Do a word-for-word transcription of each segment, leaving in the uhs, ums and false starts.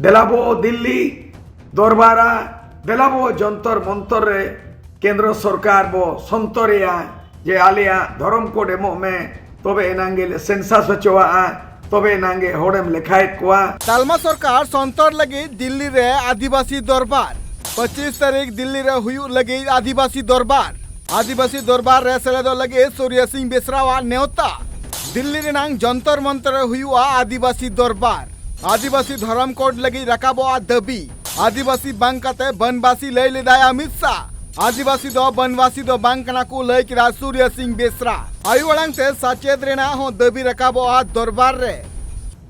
ᱫᱮᱞᱟᱵᱚ ᱫᱤᱞᱞᱤ ᱫᱚᱨᱵᱟᱨᱟ, ᱫᱮᱞᱟᱵᱚ ᱡᱚᱱᱛᱚᱨ ᱢᱚᱱᱛᱚᱨ ᱨᱮ ᱠᱮᱱᱫᱨᱚ ᱥᱚᱨᱠᱟᱨ ᱵᱚ ᱥᱚᱱᱛᱚᱨᱮᱭᱟ ᱡᱮ ᱟᱞᱮᱭᱟᱜ ᱫᱷᱚᱨᱚᱢ ᱠᱳᱰ ᱮᱢᱚᱜ ᱢᱮ, ᱛᱚᱵᱮ ᱮᱱᱟᱝ ᱜᱮ ᱥᱮᱱᱥᱟᱥ ᱦᱚᱪᱚᱣᱟᱜᱼᱟ, ᱛᱚᱵᱮ ᱮᱱᱟᱝ ᱜᱮ ᱦᱚᱲᱮᱢ ᱞᱮᱠᱷᱟᱭᱮᱫ ᱠᱚᱣᱟ᱾ ᱛᱟᱞᱢᱟ ᱥᱚᱨᱠᱟᱨ ᱥᱚᱱᱛᱚᱨ ᱞᱟᱹᱜᱤᱫ ᱫᱤᱞᱞᱤ ᱨᱮ ᱟᱹᱫᱤᱵᱟᱹᱥᱤ ᱫᱚᱨᱵᱟᱨ᱾ ᱯᱚᱸᱪᱤᱥ ᱛᱟᱹᱨᱤᱠᱷ ᱫᱤᱞᱞᱤ ᱨᱮ ᱦᱩᱭᱩᱜ ᱞᱟᱹᱜᱤᱫ ᱟᱹᱫᱤᱵᱟᱹᱥᱤ ᱫᱚᱨᱵᱟᱨ᱾ ᱟᱹᱫᱤᱵᱟᱹᱥᱤ ᱫᱚᱨᱵᱟᱨ ᱨᱮ ᱥᱮᱞᱮᱫᱚᱜ ᱞᱟᱹᱜᱤᱫ ᱥᱩᱨᱭᱟ ᱥᱤᱝ ᱵᱮᱥᱨᱟᱣᱟᱜ ᱱᱮᱣᱛᱟ᱾ ᱫᱤᱞᱞᱤ ᱨᱮᱱᱟᱝ ᱡᱚᱱᱛᱚᱨ ᱢᱚᱱᱛᱚᱨ ᱨᱮ ᱦᱩᱭᱩᱜᱼᱟ ᱟᱹᱫᱤᱵᱟᱹᱥᱤ ᱫᱚᱨᱵᱟᱨ᱾ ᱟᱹᱫᱤᱵᱟᱹᱥᱤ ᱫᱷᱚᱨᱚᱢ ᱠᱳᱰ ᱞᱟᱹᱜᱤᱫ ᱨᱟᱠᱟᱵᱚᱜᱼᱟ ᱫᱟᱹᱵᱤ᱾ ᱟᱹᱫᱤᱵᱟᱹᱥᱤ ᱵᱟᱝ ᱠᱟᱛᱮ ᱵᱚᱱᱵᱟᱥᱤ ᱞᱟᱹᱭ ᱞᱮᱫᱟᱭ ᱚᱢᱤᱛ ᱥᱟᱦ᱾ ᱟᱹᱫᱤᱵᱟᱹᱥᱤ ᱫᱚ ᱵᱚᱱᱵᱟᱥᱤ ᱫᱚ ᱵᱟᱝ ᱠᱟᱱᱟ ᱠᱚ ᱞᱟᱹᱭ ᱠᱮᱫᱟ ᱥᱩᱨᱭᱟ ᱥᱤᱝ ᱵᱮᱥᱨᱟ᱾ ᱟᱭᱳ ᱟᱲᱟᱝ ᱛᱮ ᱥᱟᱪᱮᱫ ᱨᱮᱱᱟᱜ ᱦᱚᱸ ᱫᱟᱹᱵᱤ ᱨᱟᱠᱟᱵᱚᱜᱼᱟ ᱫᱚᱨᱵᱟᱨ ᱨᱮ᱾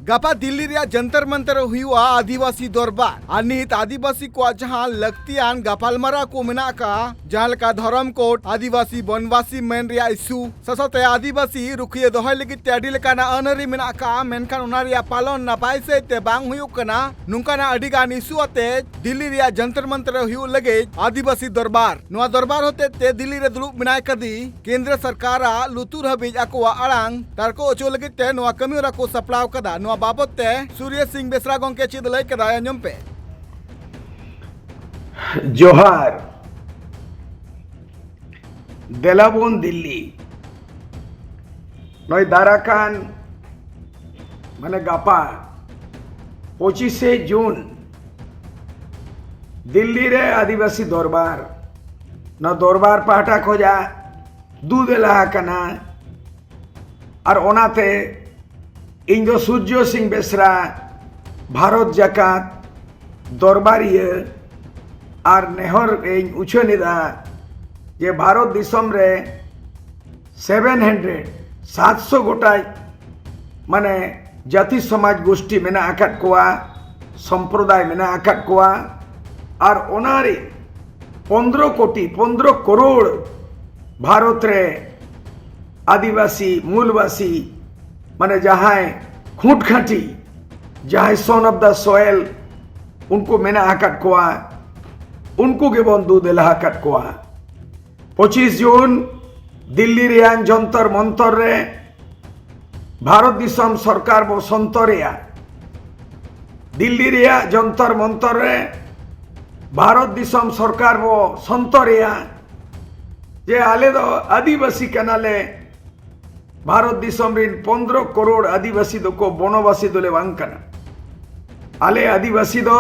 ᱜᱟᱯᱟ ᱫᱤᱞᱞᱤ ᱨᱮᱭᱟᱜ ᱡᱚᱱᱛᱚᱨ ᱢᱚᱱᱛᱚᱨ ᱨᱮ ᱦᱩᱭᱩᱜᱼᱟ ᱟᱹᱫᱤᱵᱟᱹᱥᱤ ᱫᱚᱨᱵᱟᱨ᱾ ᱟᱨ ᱱᱤᱛ ᱟᱹᱫᱤᱵᱟᱹᱥᱤ ᱠᱚᱣᱟᱜ ᱡᱟᱦᱟᱸ ᱞᱟᱹᱠᱛᱤᱭᱟᱱ ᱜᱟᱯᱟᱞᱢᱟᱨᱟᱣ ᱠᱚ ᱢᱮᱱᱟᱜ ᱟᱠᱟᱫᱼᱟ, ᱡᱟᱦᱟᱸ ᱞᱮᱠᱟ ᱫᱷᱚᱨᱚᱢ ᱠᱳᱰ, ᱟᱹᱫᱤᱵᱟᱹᱥᱤ ᱵᱚᱱᱵᱟᱥᱤ ᱢᱮᱱ ᱨᱮᱭᱟᱜ ᱤᱥᱩ, ᱥᱟᱶᱛᱮ ᱟᱹᱫᱤᱵᱟᱹᱥᱤ ᱨᱩᱠᱷᱤᱭᱟᱹ ᱫᱚᱦᱚᱭ ᱞᱟᱹᱜᱤᱫ ᱛᱮ ᱟᱹᱰᱤ ᱞᱮᱠᱟᱱᱟᱜ ᱟᱹᱱ ᱟᱹᱨᱤ ᱢᱮᱱᱟᱜ ᱟᱠᱟᱫᱼᱟ, ᱢᱮᱱᱠᱷᱟᱱ ᱚᱱᱟ ᱨᱮᱭᱟᱜ ᱯᱟᱞᱚᱱ ᱱᱟᱯᱟᱭ ᱥᱟᱹᱦᱤᱡ ᱛᱮ ᱵᱟᱝ ᱦᱩᱭᱩᱜ ᱠᱟᱱᱟ᱾ ᱱᱚᱝᱠᱟᱱᱟᱜ ᱟᱹᱰᱤ ᱜᱟᱱ ᱤᱥᱩ ᱟᱛᱮ ᱫᱤᱞᱞᱤ ᱨᱮᱭᱟᱜ ᱡᱚᱱᱛᱚᱨ ᱢᱚᱱᱛᱚᱨ ᱨᱮ ᱦᱩᱭᱩᱜ ᱞᱟᱹᱜᱤᱫ ᱟᱹᱫᱤᱵᱟᱹᱥᱤ ᱫᱚᱨᱵᱟᱨ᱾ ᱱᱚᱣᱟ ᱫᱚᱨᱵᱟᱨ ᱦᱚᱛᱮᱡ ᱛᱮ ᱫᱤᱞᱞᱤ ᱨᱮ ᱫᱩᱲᱩᱵ ᱢᱮᱱᱟᱭ ᱠᱟᱫᱮ ᱠᱮᱱᱫᱨᱚ ᱥᱚᱨᱠᱟᱨᱟᱜ ᱞᱩᱛᱩᱨ ᱦᱟᱹᱵᱤᱡ ᱟᱠᱚᱣᱟᱜ ᱟᱲᱟᱝ ᱛᱟᱨᱠᱚ ᱦᱚᱪᱚ ᱞᱟᱹᱜᱤᱫ ᱛᱮ ᱱᱚᱣᱟ ᱠᱟᱹᱢᱤ ᱦᱚᱨᱟ ᱠᱚ ᱥᱟᱯᱲᱟᱣ ᱠᱟᱫᱟ᱾ ᱱᱚᱣᱟ ᱵᱟᱵᱚᱛ ᱛᱮ ᱥᱩᱨᱭᱟ ᱥᱤᱝ ᱵᱮᱥᱨᱟ ᱜᱚᱢᱠᱮ ᱪᱮᱫ ᱞᱟᱹᱭ ᱠᱟᱫᱟᱭ, ᱟᱸᱡᱚᱢ ᱯᱮ᱾ ᱡᱚᱦᱟᱨ᱾ ᱫᱮᱞᱟᱵᱚᱱ ᱫᱤᱞᱞᱤ᱾ ᱱᱚᱜᱼᱚᱭ ᱫᱟᱨᱟᱠᱟᱱ, ᱢᱟᱱᱮ ᱜᱟᱯᱟ, ᱯᱚᱸᱪᱤᱥᱮ ᱡᱩᱱ, ᱫᱤᱞᱞᱤ ᱨᱮ ᱟᱹᱫᱤᱵᱟᱹᱥᱤ ᱫᱚᱨᱵᱟᱨ᱾ ᱱᱚᱣᱟ ᱫᱚᱨᱵᱟᱨ ᱯᱟᱦᱴᱟ ᱠᱷᱚᱱᱟᱜ ᱫᱩ ᱫᱮᱞᱟ ᱟᱠᱟᱱᱟ᱾ ᱟᱨ ᱚᱱᱟᱛᱮ ᱤᱧ ᱫᱚ ᱥᱩᱨᱡᱚ ᱥᱤᱝ ᱵᱮᱥᱨᱟ, ᱵᱷᱟᱨᱚᱛ ᱡᱟᱠᱟᱛ ᱫᱚᱨᱵᱟᱨᱤᱭᱟᱹ, ᱟᱨ ᱱᱮᱦᱚᱨ ᱤᱧ ᱩᱪᱷᱟᱹᱱ ᱮᱫᱟ ᱡᱮ ᱵᱷᱟᱨᱚᱛ ᱫᱤᱥᱚᱢ ᱨᱮ ᱥᱮᱵᱷᱮᱱ ᱦᱟᱱᱰᱨᱮᱰ, ᱥᱟᱛᱥᱚ ᱜᱚᱴᱟᱭ, ᱢᱟᱱᱮ, ᱡᱟᱹᱛᱤ ᱥᱚᱢᱟᱡᱽ ᱜᱳᱥᱴᱤ ᱢᱮᱱᱟᱜ ᱟᱠᱟᱫ ᱠᱚᱣᱟ, ᱥᱚᱢᱯᱨᱚᱫᱟᱭ ᱢᱮᱱᱟᱜ ᱟᱠᱟᱫ ᱠᱚᱣᱟ᱾ ᱟᱨ ᱚᱱᱟᱨᱮ ᱯᱚᱱᱫᱽᱨᱚ ᱠᱳᱴᱤ, ᱯᱚᱱᱫᱽᱨᱚ ᱠᱳᱨᱳᱲ ᱵᱷᱟᱨᱚᱛ ᱨᱮ ᱟᱹᱫᱤᱵᱟᱹᱥᱤ, ᱢᱩᱞᱵᱟᱹᱥᱤ, ᱢᱟᱱᱮ ᱡᱟᱦᱟᱸᱭ ᱠᱷᱩᱸᱴ ᱠᱷᱟᱹᱴᱤ, ᱡᱟᱦᱟᱸᱭ son of the soil, ᱩᱱᱠᱩ ᱢᱮᱱᱟᱜ ᱟᱠᱟᱫ ᱠᱚᱣᱟ, ᱩᱱᱠᱩ ᱜᱮᱵᱚᱱ ᱫᱩ ᱫᱮᱞᱟ ᱟᱠᱟᱫ ᱠᱚᱣᱟ᱾ ᱯᱚᱸᱪᱤᱥ ᱡᱩᱱ ᱫᱤᱞᱞᱤ ᱨᱮᱭᱟᱜ ᱡᱚᱱᱛᱚᱨ ᱢᱚᱱᱛᱚᱨ ᱨᱮ ᱵᱷᱟᱨᱚᱛ ᱫᱤᱥᱚᱢ ᱥᱚᱨᱠᱟᱨ ᱵᱚ ᱥᱚᱱᱛᱚᱨᱮᱭᱟ᱾ ᱫᱤᱞᱞᱤ ᱨᱮᱭᱟᱜ ᱡᱚᱱᱛᱚᱨ ᱢᱚᱱᱛᱚᱨ ᱨᱮ ᱵᱷᱟᱨᱚᱛ ᱫᱤᱥᱚᱢ ᱥᱚᱨᱠᱟᱨ ᱵᱚ ᱥᱚᱱᱛᱚᱨᱮᱭᱟ ᱡᱮ ᱟᱞᱮ ᱫᱚ ᱟᱹᱫᱤᱵᱟᱹᱥᱤ ᱠᱟᱱᱟᱞᱮ, ᱵᱷᱟᱨᱚᱛ ᱫᱤᱥᱚᱢ ᱨᱤᱱ ᱯᱚᱱᱫᱽᱨᱚ ᱠᱚᱨᱳᱲ ᱟᱹᱫᱤᱵᱟᱹᱥᱤ ᱫᱚᱠᱚ ᱵᱚᱱᱚᱵᱟᱥᱤ ᱫᱚᱞᱮ ᱵᱟᱝ ᱠᱟᱱᱟ᱾ ᱟᱞᱮ ᱟᱹᱫᱤᱵᱟᱹᱥᱤ ᱫᱚ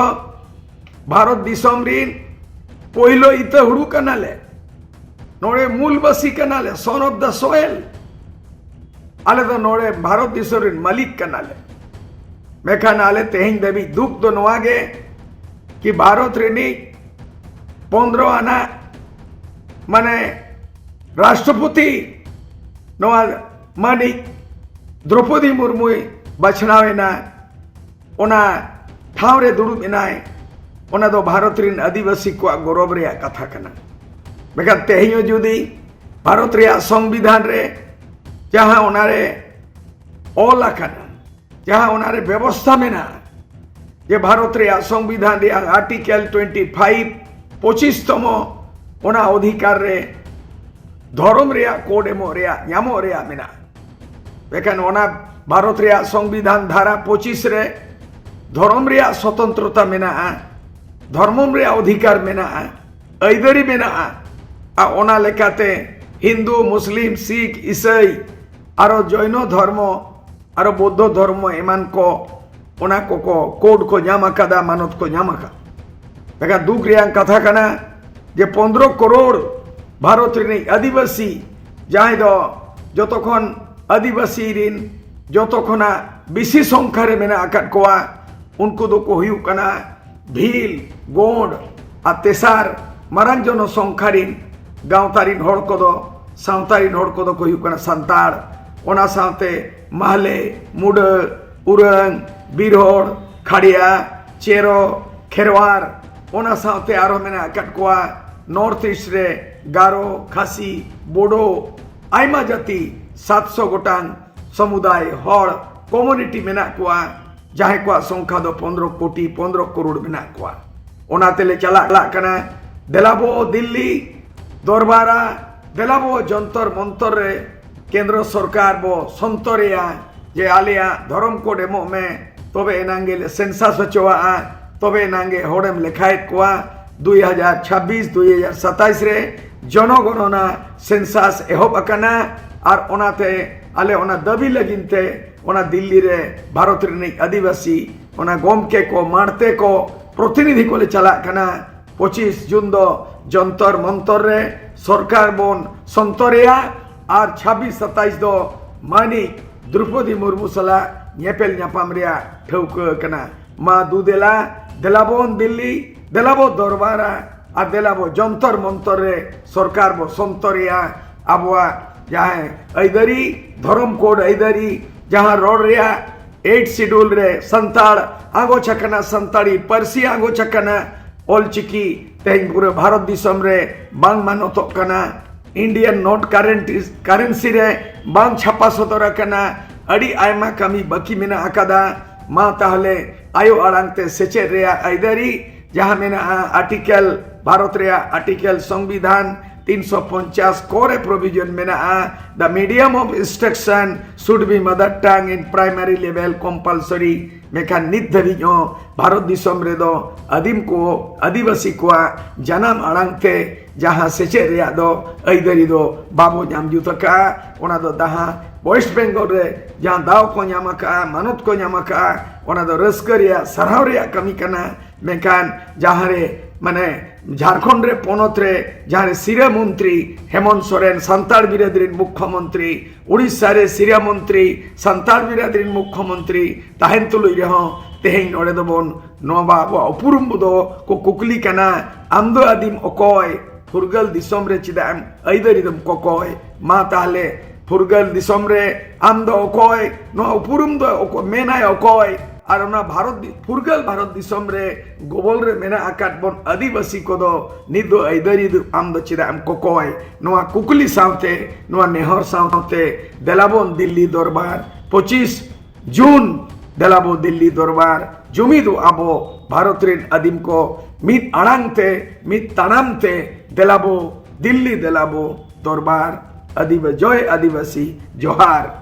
ᱵᱷᱟᱨᱚᱛ ᱫᱤᱥᱚᱢ ᱨᱤᱱ ᱯᱳᱭᱞᱳ ᱤᱛᱟᱹ ᱦᱩᱲᱩ ᱠᱟᱱᱟᱞᱮ, ᱱᱚᱰᱮ ᱢᱩᱞᱵᱟᱹᱥᱤ ᱠᱟᱱᱟᱞᱮ, son of the soil᱾ ᱟᱞᱮ ᱫᱚ ᱱᱚᱰᱮ ᱵᱷᱟᱨᱚᱛ ᱫᱤᱥᱚᱢ ᱨᱤᱱ ᱢᱟᱹᱞᱤᱠ ᱠᱟᱱᱟᱞᱮ᱾ ᱢᱮᱱᱠᱷᱟᱱ ᱟᱞᱮ ᱛᱮᱦᱮᱧ ᱫᱷᱟᱹᱵᱤᱡ ᱫᱩᱠ ᱫᱚ ᱱᱚᱣᱟ ᱜᱮ ᱠᱤ ᱵᱷᱟᱨᱚᱛ ᱨᱤᱱᱤᱡ ᱯᱚᱱᱫᱽᱨᱚ ᱟᱱᱟᱜ ᱢᱟᱱᱮ ᱨᱟᱥᱴᱨᱚᱯᱚᱛᱤ ᱱᱚᱣᱟ ᱢᱟᱹᱱᱤᱡ ᱫᱨᱚᱯᱚᱫᱤ ᱢᱩᱨᱢᱩᱭ ᱵᱟᱪᱷᱱᱟᱣ ᱮᱱᱟ, ᱚᱱᱟ ᱴᱷᱟᱶ ᱨᱮ ᱫᱩᱲᱩᱵ ᱮᱱᱟᱭ, ᱚᱱᱟ ᱫᱚ ᱵᱷᱟᱨᱚᱛ ᱨᱤᱱ ᱟᱹᱫᱤᱵᱟᱹᱥᱤ ᱠᱚᱣᱟᱜ ᱜᱚᱨᱚᱵᱽ ᱨᱮᱭᱟᱜ ᱠᱟᱛᱷᱟ ᱠᱟᱱᱟ᱾ ᱢᱮᱱᱠᱷᱟᱱ ᱛᱮᱦᱮᱧ ᱦᱚᱸ ᱡᱩᱫᱤ ᱵᱷᱟᱨᱚᱛ ᱨᱮᱭᱟᱜ ᱥᱚᱝᱵᱤᱫᱷᱟᱱ ᱨᱮ ᱡᱟᱦᱟᱸ ᱚᱱᱟᱨᱮ ᱚᱞ ᱟᱠᱟᱱᱟ, ᱡᱟᱦᱟᱸ ᱚᱱᱟᱨᱮ ᱵᱮᱵᱚᱥᱛᱷᱟ ᱢᱮᱱᱟᱜᱼᱟ ᱡᱮ ᱵᱷᱟᱨᱚᱛ ᱨᱮᱭᱟᱜ ᱥᱚᱝᱵᱤᱫᱷᱟᱱ ᱨᱮᱭᱟᱜ ᱟᱨᱴᱤᱠᱮᱞ ᱴᱩᱭᱮᱱᱴᱤ ᱯᱷᱟᱭᱤᱵᱷ, ᱯᱚᱸᱪᱤᱥ ᱛᱚᱢᱚ, ᱚᱱᱟ ᱚᱫᱷᱤᱠᱟᱨ ᱨᱮ ᱫᱷᱚᱨᱚᱢ ᱨᱮᱭᱟᱜ ᱠᱳᱰ ᱮᱢᱚᱜ ᱨᱮᱭᱟᱜ, ᱧᱟᱢᱚᱜ ᱨᱮᱭᱟᱜ ᱢᱮᱱᱟᱜᱼᱟ᱾ ᱢᱮᱱᱠᱷᱟᱱ ᱚᱱᱟ ᱵᱷᱟᱨᱚᱛ ᱨᱮᱭᱟᱜ ᱥᱚᱝᱵᱤᱫᱷᱟᱱ ᱫᱷᱟᱨᱟ ᱯᱚᱸᱪᱤᱥ ᱨᱮ ᱫᱷᱚᱨᱚᱢ ᱨᱮᱭᱟᱜ ᱥᱚᱛᱚᱱᱛᱨᱚᱛᱟ ᱢᱮᱱᱟᱜᱼᱟ, ᱫᱷᱚᱨᱢᱚᱢ ᱨᱮᱭᱟᱜ ᱚᱫᱷᱤᱠᱟᱨ ᱢᱮᱱᱟᱜᱼᱟ, ᱟᱹᱭᱫᱟᱹᱨᱤ ᱢᱮᱱᱟᱜᱼᱟ᱾ ᱟᱨ ᱚᱱᱟ ᱞᱮᱠᱟᱛᱮ ᱦᱤᱱᱫᱩ, ᱢᱩᱥᱞᱤᱢ, ᱥᱤᱠᱷ, ᱤᱥᱟᱹᱭ, ᱟᱨᱚ ᱡᱚᱭᱱᱚ ᱫᱷᱚᱨᱢᱚ, ᱟᱨᱚ ᱵᱳᱫᱽᱫᱷᱚ ᱫᱷᱚᱨᱢᱚ ᱮᱢᱟᱱ ᱠᱚ, ᱚᱱᱟ ᱠᱚᱠᱚ ᱠᱳᱰ ᱠᱚ ᱧᱟᱢ ᱟᱠᱟᱫᱟ, ᱢᱟᱱᱚᱛ ᱠᱚ ᱧᱟᱢ ᱟᱠᱟᱫᱟ᱾ ᱢᱮᱱᱠᱷᱟᱱ ᱫᱩᱠ ᱨᱮᱭᱟᱜ ᱠᱟᱛᱷᱟ ᱠᱟᱱᱟ ᱡᱮ ᱯᱚᱱᱫᱽᱨᱚ ᱠᱚᱨᱳᱲ ᱵᱷᱟᱨᱚᱛ ᱨᱤᱱᱤᱡ ᱟᱹᱫᱤᱵᱟᱹᱥᱤ, ᱡᱟᱦᱟᱸᱭ ᱫᱚ ᱡᱚᱛᱚ ᱠᱷᱚᱱ ᱟᱹᱫᱤᱵᱟᱹᱥᱤ ᱨᱤᱱ ᱡᱚᱛᱚ ᱠᱷᱚᱱᱟᱜ ᱵᱮᱥᱤ ᱥᱚᱝᱠᱷᱟ ᱨᱮ ᱢᱮᱱᱟᱜ ᱟᱠᱟᱫ ᱠᱚᱣᱟ, ᱩᱱᱠᱩ ᱫᱚᱠᱚ ᱦᱩᱭᱩᱜ ᱠᱟᱱᱟ ᱵᱷᱤᱞ, ᱜᱳᱸᱰ ᱟᱨ ᱛᱮᱥᱟᱨ ᱢᱟᱨᱟᱝ ᱡᱚᱱᱚᱥᱚᱝᱠᱷᱟ ᱨᱤᱱ ᱜᱟᱶᱛᱟ ᱨᱤᱱ ᱦᱚᱲ ᱠᱚᱫᱚ, ᱥᱟᱶᱛᱟ ᱨᱤᱱ ᱦᱚᱲ ᱠᱚᱫᱚ ᱠᱚ ᱦᱩᱭᱩᱜ ᱠᱟᱱᱟ ᱥᱟᱱᱛᱟᱲ᱾ ᱚᱱᱟ ᱥᱟᱶᱛᱮ ᱢᱟᱦᱞᱮ, ᱢᱩᱰᱟᱹ, ᱩᱨᱟᱹᱝ, ᱵᱤᱨᱦᱚᱲ, ᱠᱷᱟᱲᱭᱟ, ᱪᱮᱨᱚ, ᱠᱷᱮᱨᱣᱟᱨ, ᱚᱱᱟ ᱥᱟᱶᱛᱮ ᱟᱨᱦᱚᱸ ᱢᱮᱱᱟᱜ ᱟᱠᱟᱫ ᱠᱚᱣᱟ ᱱᱚᱨᱛᱷ ᱤᱥᱴ ᱨᱮ ᱜᱟᱨᱚ, ᱠᱷᱟᱥᱤ, ᱵᱳᱰᱳ, ᱟᱭᱢᱟ ᱡᱟᱹᱛᱤ, ᱥᱟᱛᱥᱚ ᱜᱚᱴᱟᱝ ᱥᱚᱢᱩᱫᱟᱭ ᱦᱚᱲ ᱠᱚᱢᱩᱱᱤᱴᱤ ᱢᱮᱱᱟᱜ ᱠᱚᱣᱟ, ᱡᱟᱦᱟᱸᱭ ᱠᱚᱣᱟᱜ ᱥᱚᱝᱠᱷᱟ ᱫᱚ ᱯᱚᱱᱫᱽᱨᱚ ᱠᱳᱴᱤ, ᱯᱚᱱᱫᱽᱨᱚ ᱠᱚᱨᱳᱲ ᱢᱮᱱᱟᱜ ᱠᱚᱣᱟ᱾ ᱚᱱᱟ ᱛᱮᱞᱮ ᱪᱟᱞᱟᱜ ᱪᱟᱞᱟᱜ ᱠᱟᱱᱟ, ᱫᱮᱞᱟ ᱵᱚ ᱫᱤᱞᱞᱤ ᱫᱚᱨᱵᱟᱨᱟ, ᱫᱮᱞᱟ ᱵᱚ ᱡᱚᱱᱛᱚᱨ ᱢᱚᱱᱛᱚᱨ ᱨᱮ ᱠᱮᱱᱫᱨᱚ ᱥᱚᱨᱠᱟᱨ ᱵᱚ ᱥᱚᱱᱛᱚᱨᱮᱭᱟ ᱡᱮ ᱟᱞᱮᱭᱟᱜ ᱫᱷᱚᱨᱚᱢ ᱠᱳᱰ ᱮᱢᱚᱜ ᱢᱮ, ᱛᱚᱵᱮ ᱮᱱᱟᱝ ᱜᱮ ᱥᱮᱱᱥᱟᱥ ᱦᱚᱪᱚᱣᱟᱜᱼᱟ, ᱛᱚᱵᱮ ᱮᱱᱟᱝ ᱜᱮ ᱦᱚᱲᱮᱢ ᱞᱮᱠᱷᱟᱭᱮᱫ ᱠᱚᱣᱟ᱾ ᱫᱩᱭ ᱦᱟᱡᱟᱨ ᱪᱷᱟᱵᱵᱤᱥ ᱫᱩᱭ ᱦᱟᱡᱟᱨ ᱥᱟᱛᱟᱭᱤᱥ ᱨᱮ ᱡᱚᱱᱚᱜᱚᱱᱚᱱᱟ ᱥᱮᱱᱥᱟᱥ ᱮᱦᱚᱵ ᱟᱠᱟᱱᱟ᱾ ᱟᱨ ᱚᱱᱟᱛᱮ ᱟᱞᱮ ᱚᱱᱟ ᱫᱟᱹᱵᱤ ᱞᱟᱹᱜᱤᱫ ᱛᱮ ᱚᱱᱟ ᱫᱤᱞᱞᱤ ᱨᱮ ᱵᱷᱟᱨᱚᱛ ᱨᱤᱱᱤᱡ ᱟᱹᱫᱤᱵᱟᱹᱥᱤ, ᱚᱱᱟ ᱜᱚᱢᱠᱮ ᱠᱚ, ᱢᱟᱲᱛᱮ ᱠᱚ, ᱯᱨᱚᱛᱤᱱᱤᱫᱷᱤ ᱠᱚᱞᱮ ᱪᱟᱞᱟᱜ ᱠᱟᱱᱟ᱾ ᱯᱚᱸᱪᱤᱥ ᱡᱩᱱ ᱫᱚ ᱡᱚᱱᱛᱚᱨ ᱢᱚᱱᱛᱚᱨ ᱨᱮ ᱥᱚᱨᱠᱟᱨ ᱵᱚᱱ ᱥᱚᱱᱛᱚᱨᱮᱭᱟ ᱟᱨ ᱪᱷᱟᱵᱵᱤᱥ ᱥᱟᱛᱟᱭᱤᱥ ᱫᱚ ᱢᱟᱹᱱᱤᱡ ᱫᱨᱩᱯᱚᱫᱤ ᱢᱩᱨᱢᱩ ᱥᱟᱞᱟᱜ ᱧᱮᱯᱮᱞ ᱧᱟᱯᱟᱢ ᱨᱮᱭᱟᱜ ᱴᱷᱟᱹᱣᱠᱟᱹ ᱟᱠᱟᱱᱟ᱾ ᱢᱟ ᱫᱩ ᱫᱮᱞᱟ, ᱫᱮᱞᱟ ᱵᱚᱱ ᱫᱤᱞᱞᱤ, ᱫᱮᱞᱟ ᱵᱚ ᱫᱚᱨᱵᱟᱨᱟ, ᱟᱨ ᱫᱮᱞᱟ ᱵᱚ ᱡᱚᱱᱛᱚᱨ ᱢᱚᱱᱛᱚᱨ ᱨᱮ ᱥᱚᱨᱠᱟᱨ ᱵᱚ ᱥᱚᱱᱛᱚᱨᱮᱭᱟ᱾ ᱟᱵᱚᱣᱟᱜ ᱡᱟᱦᱟᱸ ᱟᱹᱭᱫᱟᱹᱨᱤ, ᱫᱷᱚᱨᱚᱢ ᱠᱳᱰ ᱟᱹᱭᱫᱟᱹᱨᱤ, ᱡᱟᱦᱟᱸ ᱨᱚᱲ ᱨᱮᱭᱟᱜ ᱮᱭᱤᱴ ᱥᱤᱰᱩᱞ ᱨᱮ ᱥᱟᱱᱛᱟᱲ ᱟᱸᱜᱚᱪ ᱟᱠᱟᱱᱟ, ᱥᱟᱱᱛᱟᱲᱤ ᱯᱟᱹᱨᱥᱤ ᱟᱸᱜᱚᱪ ᱟᱠᱟᱱᱟ, ᱚᱞᱪᱤᱠᱤ ᱛᱮᱦᱮᱧ ᱯᱩᱨᱟᱹ ᱵᱷᱟᱨᱚᱛ ᱫᱤᱥᱚᱢ ᱨᱮ ᱵᱟᱝ ᱢᱟᱱᱚᱛᱚᱜ ᱠᱟᱱᱟ, ᱤᱱᱰᱤᱭᱟᱱ ᱱᱳᱴ ᱠᱟᱨᱮᱱᱴ ᱠᱟᱨᱮᱱᱥᱤ ᱨᱮ ᱵᱟᱝ ᱪᱷᱟᱯᱟ ᱥᱚᱫᱚᱨ ᱟᱠᱟᱱᱟ, ᱟᱹᱰᱤ ᱟᱭᱢᱟ ᱠᱟᱹᱢᱤ ᱵᱟᱹᱠᱤ ᱢᱮᱱᱟᱜ ᱟᱠᱟᱫᱟ᱾ ᱢᱟ ᱛᱟᱦᱚᱞᱮ ᱟᱭᱳ ᱟᱲᱟᱝ ᱛᱮ ᱥᱮᱪᱮᱫ ᱨᱮᱭᱟᱜ ᱟᱹᱭᱫᱟᱹᱨᱤ ᱡᱟᱦᱟᱸ ᱢᱮᱱᱟᱜᱼᱟ, ᱟᱨᱴᱤᱠᱮᱞ, ᱵᱷᱟᱨᱚᱛ ᱨᱮᱭᱟᱜ ᱟᱨᱴᱤᱠᱮᱞ ᱥᱚᱝᱵᱤᱫᱷᱟᱱ ᱛᱤᱱᱥᱚ ᱯᱚᱧᱪᱟᱥ ᱠᱚ ᱨᱮ ᱯᱨᱚᱵᱷᱤᱡᱚᱱ ᱢᱮᱱᱟᱜᱼᱟ, the medium of instruction should be mother tongue in primary level compulsory᱾ ᱢᱮᱱᱠᱷᱟᱱ ᱱᱤᱛ ᱫᱷᱟᱹᱵᱤᱡ ᱦᱚᱸ ᱵᱷᱟᱨᱚᱛ ᱫᱤᱥᱚᱢ ᱨᱮᱫᱚ ᱟᱹᱫᱤᱢ ᱠᱚ, ᱟᱹᱫᱤᱵᱟᱹᱥᱤ ᱠᱚᱣᱟᱜ ᱡᱟᱱᱟᱢ ᱟᱲᱟᱝ ᱛᱮ ᱡᱟᱦᱟᱸ ᱥᱮᱪᱮᱫ ᱨᱮᱭᱟᱜ ᱫᱚ ᱟᱹᱭᱫᱟᱹᱨᱤ ᱫᱚ ᱵᱟᱵᱚ ᱧᱟᱢ ᱡᱩᱛ ᱟᱠᱟᱫᱼᱟ᱾ ᱚᱱᱟ ᱫᱚ ᱡᱟᱦᱟᱸ ᱳᱭᱮᱥᱴ ᱵᱮᱝᱜᱚᱞ ᱨᱮ ᱡᱟᱦᱟᱸ ᱫᱟᱣ ᱠᱚ ᱧᱟᱢ ᱟᱠᱟᱫᱼᱟ, ᱢᱟᱱᱚᱛ ᱠᱚ ᱧᱟᱢ ᱟᱠᱟᱫᱼᱟ, ᱚᱱᱟ ᱫᱚ ᱨᱟᱹᱥᱠᱟᱹ ᱨᱮᱭᱟᱜ, ᱥᱟᱨᱦᱟᱣ ᱨᱮᱭᱟᱜ ᱠᱟᱹᱢᱤ ᱠᱟᱱᱟ᱾ ᱢᱮᱱᱠᱷᱟᱱ ᱡᱟᱦᱟᱸ ᱨᱮ, ᱢᱟᱱᱮ, ᱡᱷᱟᱲᱠᱷᱚᱸᱰ ᱨᱮ ᱯᱚᱱᱚᱛ ᱨᱮ ᱡᱟᱦᱟᱸ ᱨᱮ ᱥᱤᱨᱟᱹ ᱢᱚᱱᱛᱨᱤ ᱦᱮᱢᱚᱱᱛ ᱥᱚᱨᱮᱱ, ᱥᱟᱱᱛᱟᱲ ᱵᱤᱨᱟᱹᱫ ᱨᱤᱱ ᱢᱩᱠᱠᱷᱚ ᱢᱚᱱᱛᱨᱤ, ᱩᱲᱤᱥᱥᱟ ᱨᱮ ᱥᱤᱨᱟᱹ ᱢᱚᱱᱛᱨᱤ, ᱥᱟᱱᱛᱟᱲ ᱵᱤᱨᱟᱹᱫ ᱨᱤᱱ ᱢᱩᱠᱠᱷᱚ ᱢᱚᱱᱛᱨᱤ ᱛᱟᱦᱮᱱ ᱛᱩᱞᱩᱡ ᱨᱮᱦᱚᱸ ᱛᱮᱦᱮᱧ ᱱᱚᱰᱮ ᱫᱚᱵᱚᱱ, ᱱᱚᱣᱟ ᱵᱟ ᱟᱵᱚᱣᱟᱜ ᱩᱯᱨᱩᱢ ᱫᱚ ᱠᱚ ᱠᱩᱠᱞᱤ ᱠᱟᱱᱟ, ᱟᱢ ᱫᱚ ᱟᱹᱫᱤᱢ ᱚᱠᱚᱭ? ᱯᱷᱩᱨᱜᱟᱹᱞ ᱫᱤᱥᱚᱢ ᱨᱮ ᱪᱮᱫᱟᱜ ᱮᱢ ᱟᱹᱭᱫᱟᱹᱨᱤ ᱫᱚᱢ ᱠᱚᱠᱚᱭ? ᱢᱟ ᱛᱟᱦᱞᱮ ᱯᱷᱩᱨᱜᱟᱹᱞ ᱫᱤᱥᱚᱢ ᱨᱮ ᱟᱢ ᱫᱚ ᱚᱠᱚᱭ? ᱱᱚᱣᱟ ᱩᱯᱨᱩᱢ ᱫᱚ ᱚᱠᱚ-, ᱢᱮᱱᱟᱭ ᱚᱠᱚᱭ? ᱟᱨ ᱚᱱᱟ ᱵᱷᱟᱨᱚᱛ ᱫᱤ-, ᱯᱷᱩᱨᱜᱟᱹᱞ ᱵᱷᱟᱨᱚᱛ ᱫᱤᱥᱚᱢ ᱨᱮ ᱜᱚᱵᱚᱞ ᱨᱮ ᱢᱮᱱᱟᱜ ᱟᱠᱟᱫ ᱵᱚᱱ ᱟᱹᱫᱤᱵᱟᱹᱥᱤ ᱠᱚᱫᱚ ᱱᱤᱛ ᱫᱚ ᱟᱹᱭᱫᱟᱹᱨᱤ ᱫᱚ ᱟᱢ ᱫᱚ ᱪᱮᱫᱟᱜ ᱮᱢ ᱠᱚᱠᱚᱭ? ᱱᱚᱣᱟ ᱠᱩᱠᱞᱤ ᱥᱟᱶᱛᱮ, ᱱᱚᱣᱟ ᱱᱮᱦᱚᱨ ᱥᱟᱶᱛᱮ ᱫᱮᱞᱟᱵᱚᱱ ᱫᱤᱞᱞᱤ ᱫᱚᱨᱵᱟᱨ ᱯᱚᱸᱪᱤᱥ ᱡᱩᱱ, ᱫᱮᱞᱟᱵᱚ ᱫᱤᱞᱞᱤ ᱫᱚᱨᱵᱟᱨ, ᱡᱩᱢᱤᱫᱚᱜ ᱟᱵᱚ ᱵᱷᱟᱨᱚᱛ ᱨᱮᱱ ᱟᱹᱫᱤᱢ ᱠᱚ ᱢᱤᱫ ᱟᱲᱟᱝ ᱛᱮ, ᱢᱤᱫ ᱛᱟᱲᱟᱢ ᱛᱮ, ᱫᱮᱞᱟᱵᱚ ᱫᱤᱞᱞᱤ, ᱫᱮᱞᱟᱵᱚ ᱫᱚᱨᱵᱟᱨ, ᱟᱹᱫᱤᱵᱟ-, ᱡᱚᱭ ᱟᱹᱫᱤᱵᱟᱹᱥᱤ, ᱡᱚᱦᱟᱨ᱾